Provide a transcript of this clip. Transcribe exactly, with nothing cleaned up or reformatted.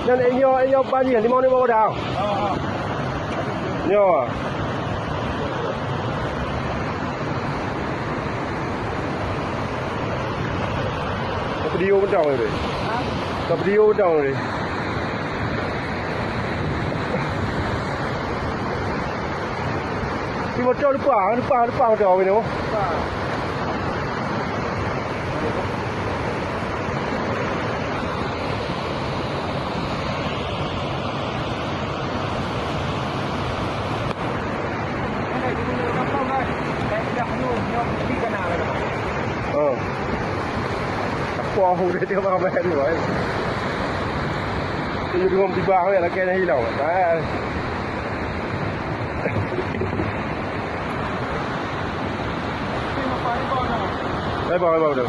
Nyoe, nyoe ban jih, limong ribu dah. Nyoe. Ka video beutong tadi. Ka video beutong tadi. Di motor lupa, lupa, lupa motor ni. Oh. Apa aku dah tengok ramai tu, eh. Ini dua tiba, eh, lagi nak hilang. Ah. Lebar, lebar tu.